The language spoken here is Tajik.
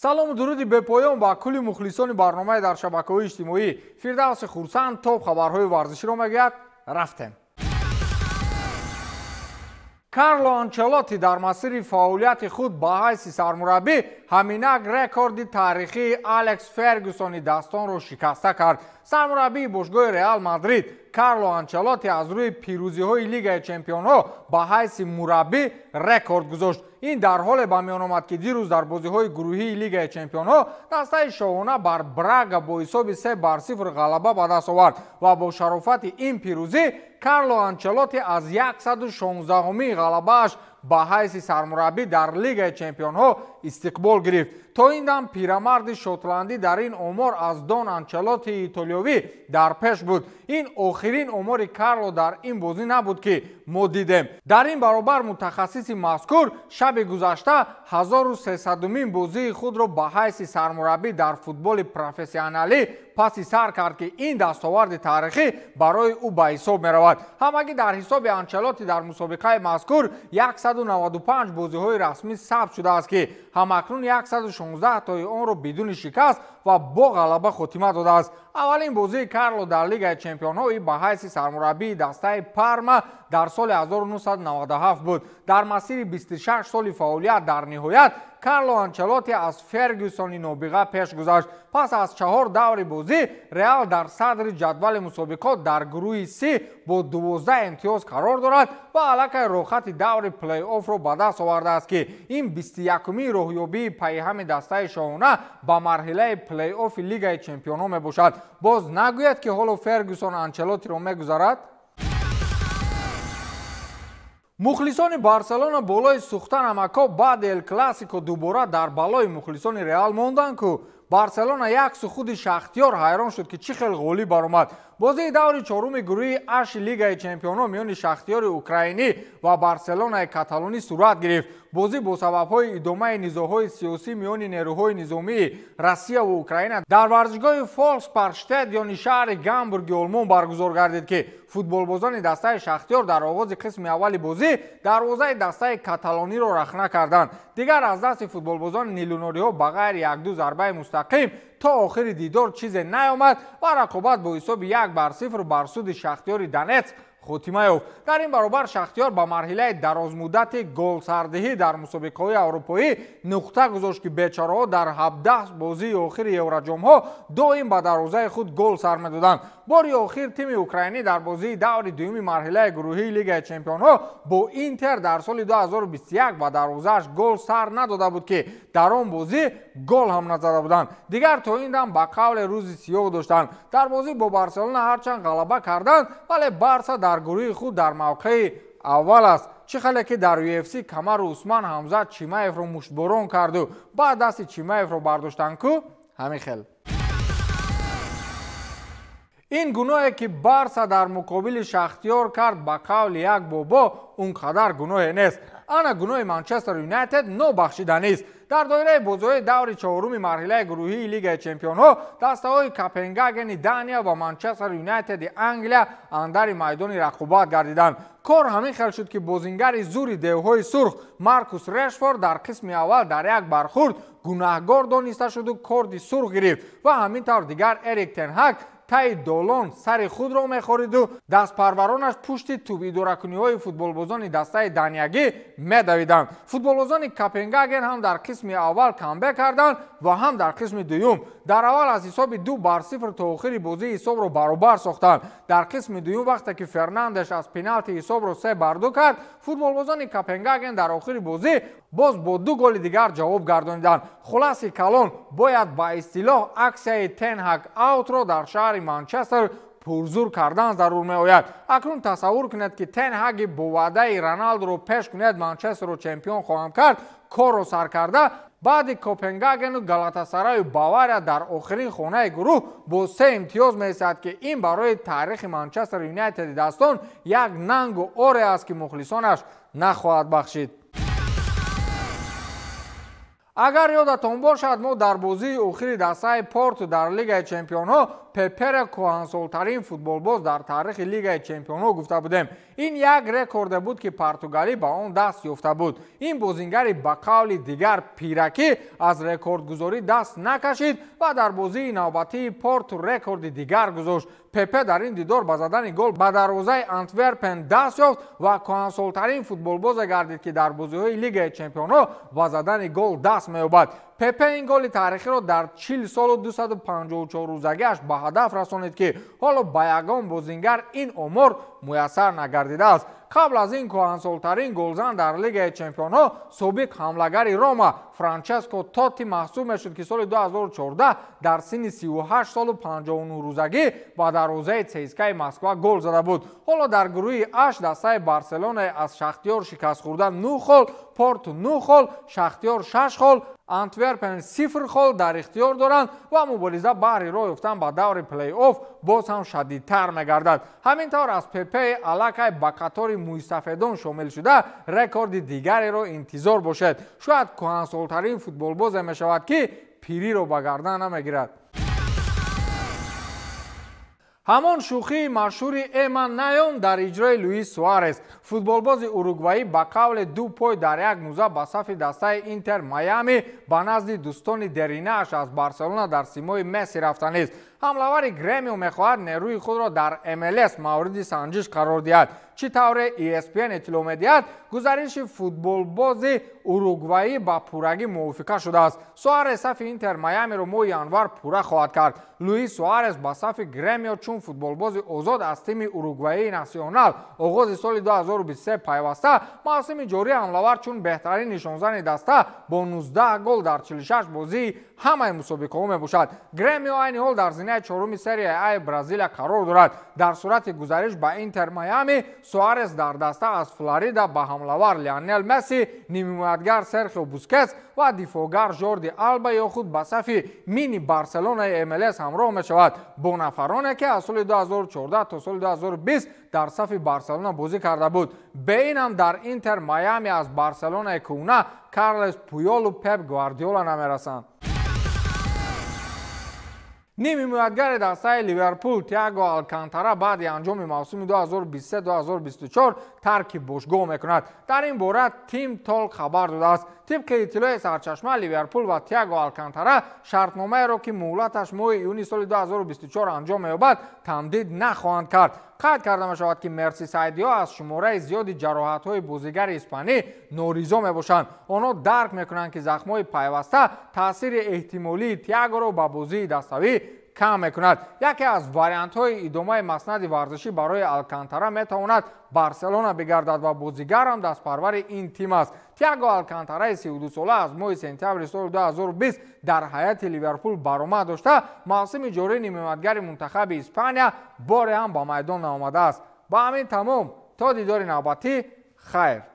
Салому дуруди бепоён ба кулли мухлисони барномаи дар шабакаҳои иҷтимоӣ. Фирдавси Хурсанд топ хабарҳои варзиширо мегӯяд. Рафтем. Карло Анчелотти дар масири фаъолияти худ ба ҳайси сармураббӣ ҳаминак рекорди таърихии Алекс Фергюсони дастонро шикаста кард. Сармураббии бошгоҳи Реал Мадрид Карло Анчелотти аз рӯи пирӯзиҳои Лигаи Чемпионҳо ба ҳайси мураббӣ рекорд гузошт. Ин дар ҳоле ба миён омад, ки дирӯз дар бозиҳои гурӯҳии Лигаи Чемпионҳо дастаи шоҳона бар Брага бо ҳисоби 3-0 ғалаба ба даст овард ва бо шарофати ин пирӯзӣ Карло Анчелотти аз 116-умин ғалабааш ба ҳайси сармураббӣ дар Лигаи Чемпионҳо истиқбол гирифт. То ин дам пирамарди шотландӣ дар ин омор аз Дон Анчелоттии итолиёвӣ дар пеш буд. Ин охирин омори Карло дар ин бозӣ набуд, ки мо дидем. Дар ин баробар мутахассиси мазкур шаби гузашта 1300-умин бозии худро ба ҳайси сармураббӣ дар футболи профессионалӣ паси сар кард, ки ин дастоварди таърихӣ барои ӯ ба ҳисоб меравад. Ҳамагӣ дар ҳисоби Анчелотти дар мусобиқаи мазкур 195 бозиҳои расмӣ сабт шудааст, ки ҳамакнун 116 тои онро бидуни шикаст ва бо ғалаба хотима додааст. Аввалин бозии Карло дар Лигаи Чемпионҳо ба ҳайси сармураббии дастаи Парма дар соли 1997 буд. Дар масири 26 соли фаъолият дар ниҳоят Карло Анчелотти аз Фергюсони нобиға пеш гузашт. Пас аз 4 даври бозӣ Реал дар садри ҷадвали мусобиқот дар гурӯҳи С бо 12 имтиёз қарор дорад ва аллакай роҳхати даври плей-оффро ба даст овардааст, ки ин 21-умин роҳёбии пайҳами дастаи шоҳона ба марҳилаи плей-оффи Лигаи Чемпионҳо мебошад. Боз нагӯяд, ки ҳоло Фергюсон Анчелоттиро мегузарад. Мухлисони Барселона болои сӯхта намако баъди Эл Классико дубора дар балои мухлисони Реал монданд, ку Барселона як су худи Шахтиёр ҳайрон шуд, ки чӣ хел ғолиб баромад. Бозии даври чоруми гурӯҳи Аши Лигаи Чемпионҳо миёни Шахтиёри украинӣ ва Барселонаи каталонӣ сурат гирифт. Бозӣ бо сабабҳои идомаи низоъҳои сиёсӣ миёни нерӯҳои низомии Россия ва Украина дар варзишгоҳи Фолкспаркштадиони шаҳри Гамбурги Олмон баргузор гардид, ки футболбозони дастаи Шахтиёр дар оғози қисми аввали бозӣ дарвозаи дастаи каталониро рахна карданд. Дигар аз дасти футболбозони нилунориҳо ба ғайри як-ду зарбаи мустақим то охири дидор чизе наёмад ва рақобат бо ҳисоби 1-0 бар суди Шахтиёри Донетск хотима ёфт. Дар ин баробар Шахтиёр ба марҳилаи дарозмуддати голсардиҳӣ дар мусобиқаҳои аврупоӣ нуқта гузошт, ки бечораҳо дар 17 бозии охири евроҷомҳо доим ба дарвозаи худ гол сар медоданд. Бори охир тими украинӣ дар бозии даври дуюми марҳилаи гурӯҳии Лигаи Чемпионҳо бо Интер дар соли 2021 ба дарвозааш гол сар надода буд, ки дар он бозӣ гол ҳам назада буданд. Дигар то ин дам ба қавле рӯзи сиёҳ доштанд. Дар бозӣ бо Барселона ҳарчанд ғалаба карданд, вале Барса дар гурӯҳи худ дар мавқеи аввал аст. Чӣ хеле ки дар UFC Камару Усман Ҳамзат Чимаевро муштборон карду баъд дасти Чимаевро бардоштанд, ку ҳамин хел. Ин гуноҳе ки Барса дар муқобили Шахтиёр кард, ба қавли як бобо он қадар гуноҳе нест. Ана гуноҳи Манчестер Юнайтед нобахшиданист. Дар доираи бозиҳои даври чоруми марҳилаи гурӯҳии Лигаи Чемпионҳо дастаҳои Копенгагени Дания ва Манчестер Юнайтеди Англия андари майдони рақобат гардиданд. Кор ҳамин хел шуд, ки бозингари зури девҳои сурх Маркус Решфорд дар қисми аввал дар як бархурд гунаҳгор дониста шуду корди сурх гирифт ва ҳамин тавр дигар Эрик тен Ҳаг таи долон сари худро мехориду дастпарваронаш пушти тӯбидоракуниҳои футболбозони дастаи даниягӣ медавиданд. Футболбозони Копенгаген ҳам дар қисми аввал камбек карданд ва ҳам дар қисми дуюм. Дар аввал аз ҳисоби 2-0 то охири бозӣ ҳисобро баробар сохтанд. Дар қисми дуюм вақте ки Фернандеш аз пеналти ҳисобро 3-2 кард, футболбозони Копенгаген дар охири бозӣ боз бо 2 голи дигар ҷавоб гардониданд. Хулоси калон бояд ба истилоҳ аксияи Тен Ҳаг аутро дар шаҳри Манчестер пурзур кардан зарур меояд. Акнун тасаввур кунед, ки Тен Ҳаги бо ваъдаи Роналдуро пеш кунед Манчестерро чемпион хоҳам кард, корро сар карда баъди Копенгагену Галатасараю Бавария дар охирин хонаи гурӯҳ бо 3 имтиёз месиҳад, ки ин барои таърихи Манчестер Юнайтеди дастон як нангу оре аст, ки мухлисонаш нахоҳад бахшид. Агар ёдатон бошад, мо дар бозии охири дастаи Порту дар Лигаи Чемпионҳо Пепере кӯҳансолтарин футболбоз дар таърихи Лигаи Чемпионҳо гуфта будем. Ин як рекорде буд, ки португалӣ ба он даст ёфта буд. Ин бозингари ба қавли дигар пиракӣ аз рекордгузорӣ даст накашид ва дар бозии навбатии Порту рекорди дигар гузошт. Пепе дар ин дидор ба задани гол ба дарвозаи Антверпен даст ёфт ва кӯҳансолтарин футболбозе гардид, ки дар бозиҳои Лигаи чемпионҳо ба задани гол даст меёбад. Пепе ин голи таърихиро дар 40 солу 254 рӯзагиаш ба ҳадаф расонид, ки ҳоло ба ягон бозингар ин омор муяссар нагардидааст. Қабл аз ин кӯҳансолтарин голзан дар Лигаи чемпионҳо собиқ ҳамлагари Рома Франческо Тотти маҳсуб мешуд, ки соли 2014 дар синни 38 солу 59 рӯзагӣ ба дарвозаи ЦСКАи Москва гол зада буд. Ҳоло дар гурӯҳи H дастаи Барселонаи аз Шахтиёр шикастхӯрда 9 хол, Порту 9 хол, Шахтиёр 6 хол, Антверпен 0 хол дар ихтиёр доранд ва мубориза баҳри роҳ ёфтан ба даври плей-офф боз ҳам шадидтар мегардад. Ҳамин тавр аз Пепеи аллакай ба қатори мӯйсафедон шомил шуда рекорди дигареро интизор бошед. Шояд кӯҳансолтарин футболбозе мешавад, ки пириро ба гардан намегирад. Ҳамон шӯхии машҳури Эма Найон дар иҷрои Луис Суарес. Футболбози уругваӣ ба қавле ду пой дар як муза ба сафи дастаи Интер Майами ба назди дӯстони деринааш аз Барселона дар симои Месси рафтанист. Ҳамлавари Гремио мехоҳад нерӯи худро дар МЛС мавриди санҷиш қарор диҳад. Чӣ тавре ESPN иттилоъ медиҳад, гузариши футболбози уругваӣ ба пуррагӣ мувофиқа шудааст. Суарес сафи Интер Майамиро моҳи январ пурра хоҳад кард. Луис Суарес ба сафи Гремио чун футболбози озод аз тими уругваии Насионал оғози соли 2023 пайваста, мавсими ҷорӣ ҳамлавар чун беҳтарин нишонзани даста бо 19 гол дар 46 бозии ҳамаи мусобиқаҳо мебошад. Гремио айни ҳол дар зинаи чоруми серияи А Бразилия қарор дорад. Дар сурати гузариш ба Интер Майами, Суарес дар даста аз Флорида ба ҳамлавар Лионел Месси, нимҳимоятгар Серхио Бускетс ва дифоъгар Жорди Алба ё худ ба сафи мини Барселонаи МЛС ҳамроҳ мешавад бо нафароне, ки аз соли 2014 то соли 2020 дар сафи Барселона бозӣ карда буд. Бе ин ҳам дар Интер Майами аз Барселонаи кӯҳна Карлес Пуйолу Пеп Гвардиола намерасанд. Нимҳимоятгари дастаи Ливерпул Тиаго Алкантара баъди анҷоми мавсими 2023-2024 тарки бошгоҳ мекунад. Дар ин бора Тим Толк хабар додааст. Тибқи иттилои сарчашма, Ливерпул ва Тиаго Алкантара шартномаеро, ки муҳлаташ моҳи июни соли 2024 анҷом меёбад, тамдид нахоҳанд кард. Қайд карда мешавад, ки мерсисайдиҳо аз шумораи зиёди ҷароҳатҳои бозигари испанӣ норизо мебошанд. Онҳо дарк мекунанд, ки захмҳои пайваста таъсири эҳтимолии Тиагоро ба бозии даставӣ кам мекунад. Яке аз вариантҳои идомаи маснади варзишӣ барои Алкантара метавонад Барселона бигардад ва бозигарам дастпарвари ин тим аст. Тиаго Алкантараи 32сола аз моҳи сентябри соли 2020 дар ҳайати Ливерпул баромад дошта, мавсими ҷорӣ нимҳимоятгари мунтахаби Испания боре ҳам ба майдон наомадааст. Ба ҳамин тамом. То дидори навбатӣ, хайр.